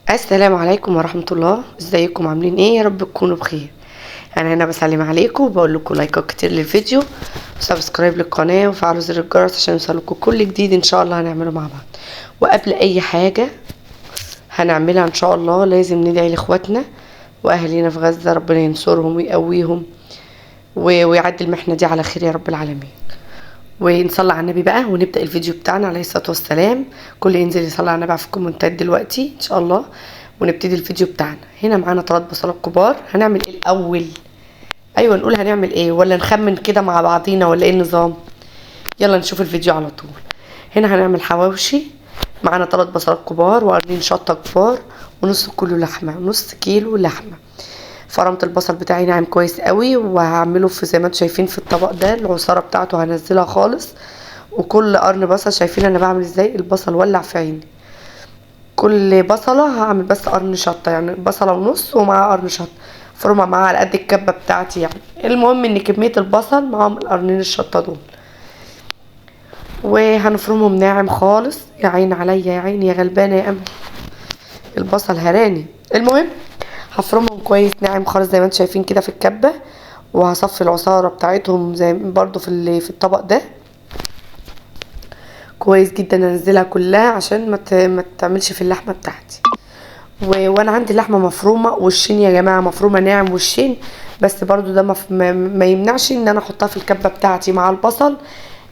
السلام عليكم ورحمة الله. ازيكم عاملين ايه؟ يا رب تكونوا بخير. انا هنا بسلم عليكم وبقول لكم لايكات كتير للفيديو و subscribe للقناة وفعلوا زر الجرس عشان يوصلكم كل جديد ان شاء الله هنعمله مع بعض. وقبل اي حاجة هنعملها ان شاء الله لازم ندعي لاخواتنا واهالينا في غزة، ربنا ينصرهم ويقويهم ويعدي المحنة دي على خير يا رب العالمين. ونصلي على النبي بقى ونبدأ الفيديو بتاعنا عليه الصلاة والسلام. كل ينزل يصلي على النبي في الكومنتات دلوقتي ان شاء الله، ونبتدي الفيديو بتاعنا. هنا معانا 3 بصلات كبار. هنعمل ايه الاول؟ ايوه نقول هنعمل ايه ولا نخمن كده مع بعضينا ولا ايه النظام؟ يلا نشوف الفيديو على طول. هنا هنعمل حواوشي. معانا 3 بصلات كبار وقرنين شطه كبار ونص كيلو لحمه، نص كيلو لحمه. فرمت البصل بتاعي ناعم كويس قوي، وهعمله في زي ما انتم شايفين في الطبق ده. العصاره بتاعته هنزلها خالص، وكل قرن بصل شايفين انا بعمل ازاي، البصل ولع في عيني. كل بصله هعمل بس قرن شطه، يعني بصله ونص ومع قرن شطه، فرمه معاها على قد الكبه بتاعتي يعني. المهم ان كمية البصل معاهم القرنين الشطه دول، وهنفرمهم ناعم خالص. يا عين عليا يا عيني يا غلبانه يا امل، البصل هراني. المهم هفرمهم كويس ناعم خالص زي ما انتم شايفين كده في الكبه، وهصفي العصاره بتاعتهم زي برضو في الطبق ده كويس جدا. انزلها كلها عشان ما تعملش في اللحمة بتاعتي. وانا عندي اللحمة مفرومه وشين يا جماعة، مفرومه ناعم وشين، بس برضو ده ما يمنعش ان انا احطها في الكبه بتاعتي مع البصل،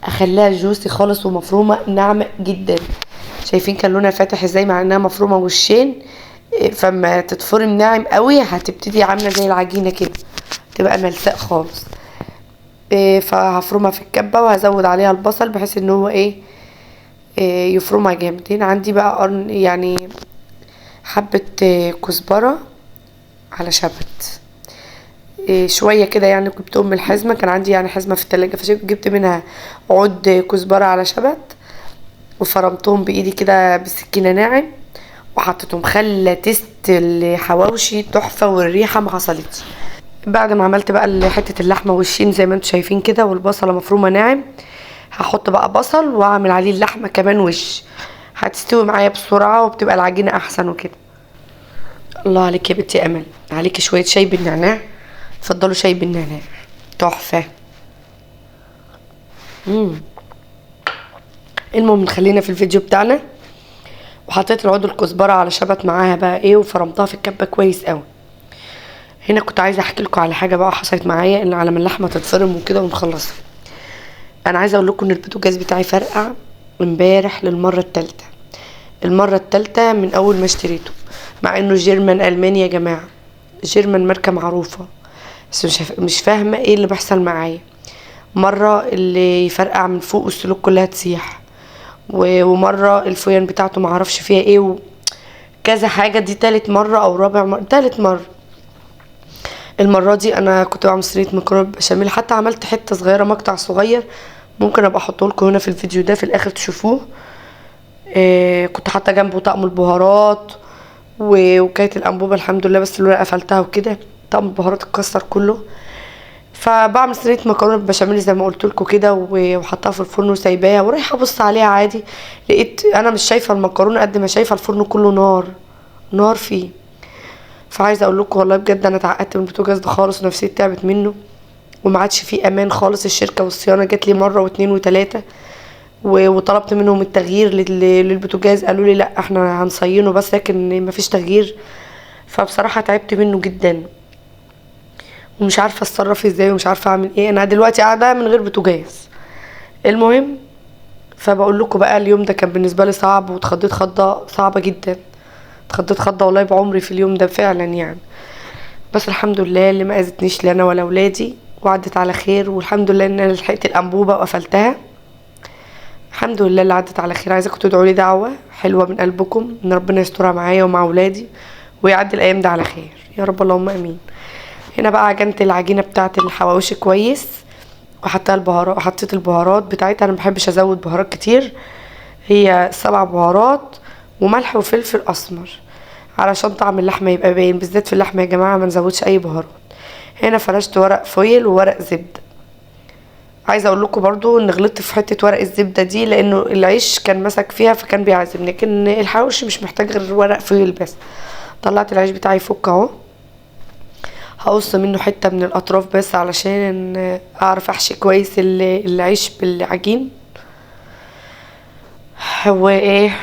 اخليها جوسي خالص ومفرومه ناعمة جدا. شايفين كان لونها فاتح ازاي مع انها مفرومه وشين، فما تتفرم ناعم قوي هتبتدي عامله زي العجينة كده، تبقى ملساء خالص. فهفرمها في الكبه وهزود عليها البصل بحيث ان هو ايه يفرمها جامد. هنا عندي بقى قرن يعني حبه كزبره على شبت، شوية كده يعني، جبتهم من الحزمة، كان عندي يعني حزمه في التلاجة فجبت منها عود كزبره على شبت، وفرمتهم بايدي كده بالسكينة ناعم وحطيتهم. خلى taste الحواوشي تحفة والريحه ما حصلتش. بعد ما عملت بقى حتة اللحمة والشين زي ما انتم شايفين كده والبصله مفرومه ناعم، هحط بقى بصل واعمل عليه اللحمة كمان وش، هتستوي معايا بسرعة وبتبقى العجينة احسن وكده. الله عليك يا بنتي امل، عليكي شوية شاي بالنعناع. اتفضلوا شاي بالنعناع تحفة. المهم خلينا في الفيديو بتاعنا. وحطيت العود الكزبره على شبت معاها بقى ايه، وفرمتها في الكبه كويس قوي. هنا كنت عايزه احكي لكم على حاجة بقى حصلت معايا، ان على ما اللحمة تتفرم وكده ونخلصها. انا عايزه اقول لكم ان البوتاجاز بتاعي فرقع امبارح للمرة الثالثة، المرة الثالثة من اول ما اشتريته، مع انه German الماني يا جماعة، German ماركة معروفة، بس مش فاهمه ايه اللي بيحصل معايا. مرة اللي يفرقع من فوق والسلوك كلها تسيح، ومرة الفويان بتاعته معرفش فيها ايه وكذا حاجة. دي تالت مرة او رابع مرة، تالت مرة. المرة دي انا كنت بعمل صينية مكرونه بشاميل، حتى عملت حتة صغيرة مقطع صغير ممكن ابقى احطه لكم هنا في الفيديو ده في الاخر تشوفوه. كنت حاطه جنبه طقم البهارات وكانت الانبوبة الحمد لله، بس لولا قفلتها وكده طقم البهارات اتكسر كله. فبعمل صينية مكرونه بالبشاميل زي ما قلت لكم كده، وحطها في الفرن وسايباها ورايحه ابص عليها عادي، لقيت انا مش شايفه المكرونه قد ما شايفه الفرن كله نار نار فيه. فعايزه اقول لكم والله بجد انا اتعقدت من البوتاجاز ده خالص، ونفسيتي تعبت منه وما عادش فيه امان خالص. الشركة والصيانه جات لي مرة واثنين وثلاثة، وطلبت منهم التغيير للبوتاجاز، قالوا لي لا احنا هنصينه بس لكن ما فيش تغيير. فبصراحة تعبت منه جدا ومش عارفه اتصرف ازاي ومش عارفه اعمل ايه. انا دلوقتي قاعدة من غير بوتاجاز. المهم فبقول لكم بقى اليوم ده كان بالنسبة لي صعب، واتخضيت خضه صعبة جدا، اتخضيت خضه والله بعمري في اليوم ده فعلا يعني. بس الحمد لله اللي ما اذتنيش لا انا ولا اولادي، وعدت على خير، والحمد لله ان انا لحقت الانبوبة وقفلتها. الحمد لله اللي عدت على خير. عايزاكم تدعوا لي دعوه حلوة من قلبكم ان ربنا يسترها معايا ومع اولادي ويعدي الايام ده على خير يا رب، اللهم امين. هنا بقى عجنت العجينة بتاعه الحواوشي كويس، وحطيت البهارات، حطيت البهارات بتاعتها. انا ما بحبش ازود بهارات كتير، هي 7 بهارات وملح وفلفل اسمر علشان طعم اللحمة يبقى باين، بالذات في اللحمة يا جماعة ما نزودش اي بهارات. هنا فرشت ورق فويل وورق زبدة عايزه اقول لكم برضو ان غلطت في حتة ورق الزبدة دي، لانه العيش كان مسك فيها فكان بيعذبني، لكن الحواوشي مش محتاج غير ورق فويل بس. طلعت العيش بتاعي يفك اهو، هقص منه حتة من الاطراف بس علشان اعرف احشي كويس العيش بالعجين. وايه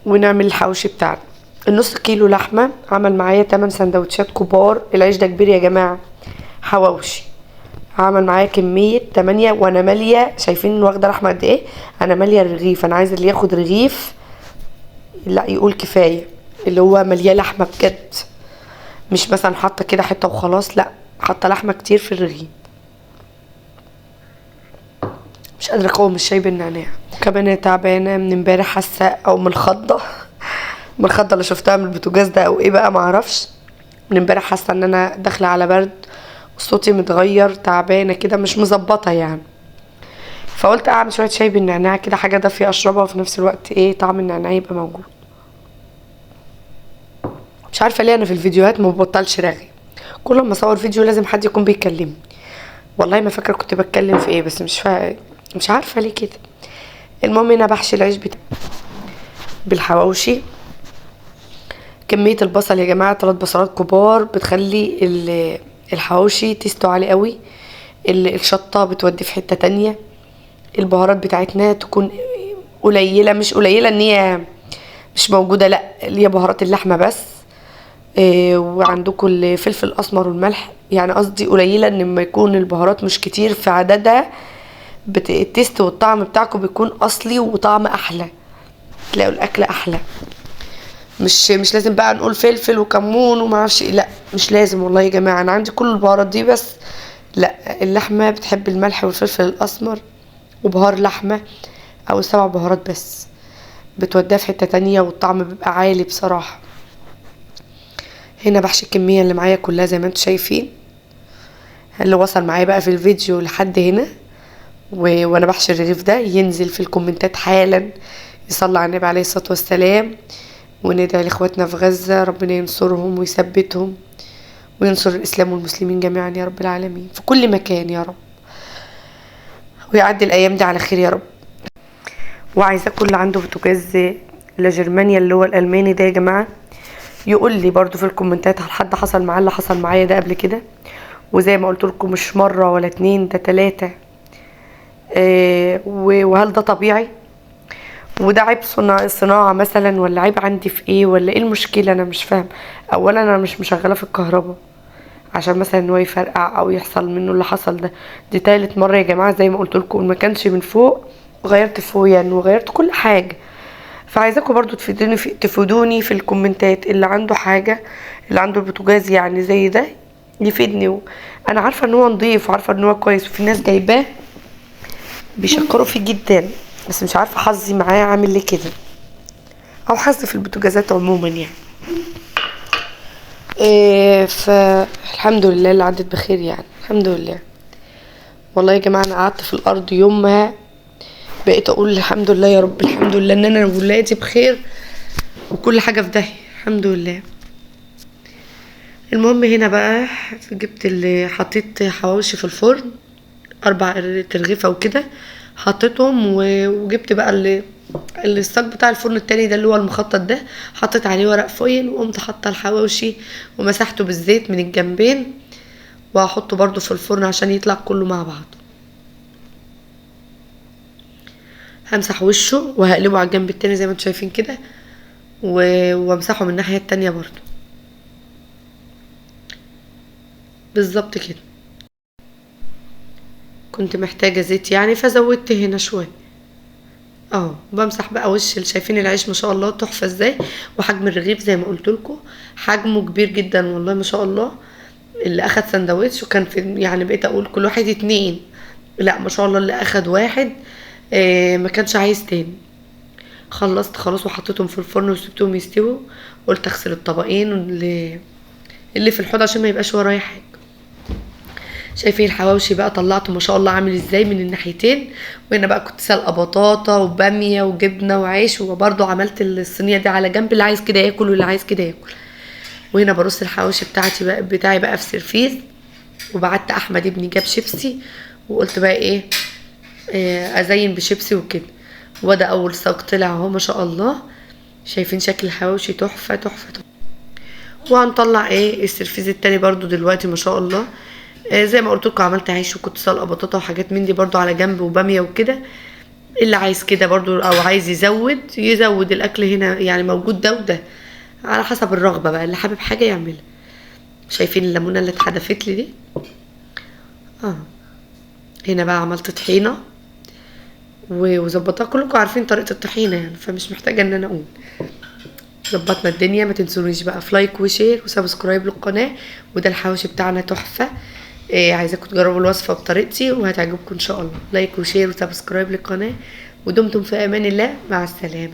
ونعمل الحواوشي بتاعنا. النص كيلو لحمه عمل معايا 8 سندوتشات كبار. العيش ده كبير يا جماعة، حواوشي عمل معايا كمية 8، وانا ماليه، شايفين واخده لحمه قد ايه؟ انا ماليه الرغيف. انا عايزه اللي ياخد رغيف لا يقول كفاية، اللي هو مليان لحمه بجد، مش مثلا حاطه كده حتة وخلاص، لا حاطه لحمه كتير في الرغيف. مش قادرة اقاوم الشاي بالنعناع. كمان انا تعبانة من امبارح، حاسه او من الخضه، من الخضه اللي شفتها من البوتاجاز ده او ايه بقى معرفش. من امبارح حاسه ان انا داخله على برد، وصوتي متغير، تعبانة كده مش مظبطه يعني. فقلت اعمل شوية شاي بالنعناع كده، حاجة دافيه اشربها، وفي نفس الوقت ايه طعم النعناع يبقى موجود. مش عارفه ليه انا في الفيديوهات ما ببطلش رغي، كل ما اصور فيديو لازم حد يكون بيكلمني. والله ما فاكره كنت بتكلم في ايه، بس مش عارفه ليه كده. المهم هنا بحشي العيش بالحواوشي. كمية البصل يا جماعة 3 بصلات كبار بتخلي الحواوشي تيستو عالي قوي. الشطه بتودي في حتة تانية. البهارات بتاعتنا تكون قليله، مش قليله ان هي مش موجودة، لا اللي هي بهارات اللحمة بس. وعندكم الفلفل الاسمر والملح، يعني قصدي قليله ان لما يكون البهارات مش كتير في عددها، التيست والطعم بتاعكم بيكون اصلي وطعم احلى، تلاقوا الاكل احلى. مش لازم بقى نقول فلفل وكمون وما اعرفش ايه، لا مش لازم والله يا جماعة، انا عندي كل البهارات دي، بس لا اللحمة بتحب الملح والفلفل الاسمر وبهار لحمه او 7 بهارات بس، بتوديها في حتة تانية والطعم بيبقى عالي بصراحة. هنا بحشي الكمية اللي معايا كلها زي ما انتم شايفين. اللي وصل معايا بقى في الفيديو لحد هنا وانا بحشي الرغيف ده ينزل في الكومنتات حالا، يصلي على النبي عليه الصلاة والسلام، وندعي لاخواتنا في غزة ربنا ينصرهم ويثبتهم وينصر الاسلام والمسلمين جميعا يا رب العالمين في كل مكان يا رب، ويعدي الايام دي على خير يا رب. وعايزه كل اللي عنده بوتاجاز لجرمانيا اللي هو الالماني ده يا جماعة يقول لي برضو في الكومنتات هل حد حصل معاه اللي حصل معايا ده قبل كده. وزي ما قلت لكم مش مرة ولا 2، ده 3. وهل ده طبيعي؟ وده عيب صناعة مثلا، ولا عيب عندي في ايه، ولا ايه المشكلة؟ انا مش فاهم. اولا انا مش مشغله في الكهرباء عشان مثلا ان هو يفرقع او يحصل منه اللي حصل ده. دي 3 مرة يا جماعة زي ما قلت لكم، ما كانش من فوق، غيرت فويان وغيرت كل حاجة. فعايزاكم برضو تفيدوني في الكومنتات، اللي عنده حاجة، اللي عنده البوتاجاز يعني زي ده يفيدني. انا عارفه ان هو نضيف وعارفه ان هو كويس، وفي ناس جايباه بيشكروا فيه جدا، بس مش عارفه حظي معاه عامل ليه كده، او حظي في البوتاجازات عموما يعني. فالحمد لله اللي عدت بخير يعني، الحمد لله. والله يا جماعة انا قعدت في الارض يومها بقيت اقول الحمد لله يا رب، الحمد لله ان انا وولادي بخير وكل حاجة في داهية، الحمد لله. المهم هنا بقى جبت اللي حطيت حواوشي في الفرن، 4 ترغيفه وكده حطيتهم، وجبت بقى اللي الصاج بتاع الفرن التاني ده اللي هو المخطط ده، حطيت عليه ورق فويل، وقمت حاطه الحواوشي ومسحته بالزيت من الجنبين، وهحطه برده في الفرن عشان يطلع كله مع بعض. همسح وشه وهقلبه على الجنب التاني زي ما انتم شايفين كده، وامسحه من الناحية التانية برده بالظبط كده. كنت محتاجه زيت يعني فزودت هنا شوية اهو. بمسح بقى وش، شايفين العيش ما شاء الله تحفة ازاي، وحجم الرغيف زي ما قلت لكم حجمه كبير جدا والله ما شاء الله. اللي اخد سندوتش وكان في يعني بقيت اقول كل واحد 2، لا ما شاء الله اللي اخد واحد ما كانش عايز تاني. خلصت خلاص وحطيتهم في الفرن وسبتهم يستووا، قلت اغسل الطبقين اللي في الحوض عشان ما يبقاش ورايا حاجة. شايفين الحواوشي بقى طلعته ما شاء الله عامل ازاي من الناحيتين. وهنا بقى كنت سلقه بطاطا وباميه وجبنه وعيش، وبرده عملت الصينية دي على جنب، اللي عايز كده ياكل واللي عايز كده ياكل. وهنا برص الحواوشي بتاعي بقى في سرفيز، وبعت احمد ابني جاب شيبسي وقلت بقى ايه، ازين بشيبسي وكده. وده اول صاج طلع اهو ما شاء الله. شايفين شكل الحواوشي تحفة تحفة تحفة. وهنطلع ايه السرفيز التاني برضو دلوقتي ما شاء الله. زي ما قلت لكم عملت عيش وكنت سلقه بطاطا وحاجات من دي برضو على جنب، وباميه وكده. اللي عايز كده برضو او عايز يزود يزود، الاكل هنا يعني موجود ده وده على حسب الرغبة بقى، اللي حابب حاجة يعملها. شايفين الليمونه اللي اتحدفت لي دي؟ هنا بقى عملت طحينه وظبطتها. كلكم عارفين طريقه الطحينه يعني، فمش محتاجه ان انا اقول. ظبطنا الدنيا. ما تنسونيش بقى في like و share و subscribe للقناة. وده الحواوشي بتاعنا تحفة. عايزاكم تجربوا الوصفة بطريقتي وهتعجبكم ان شاء الله. like و share و subscribe للقناة، ودمتم في امان الله. مع السلامة.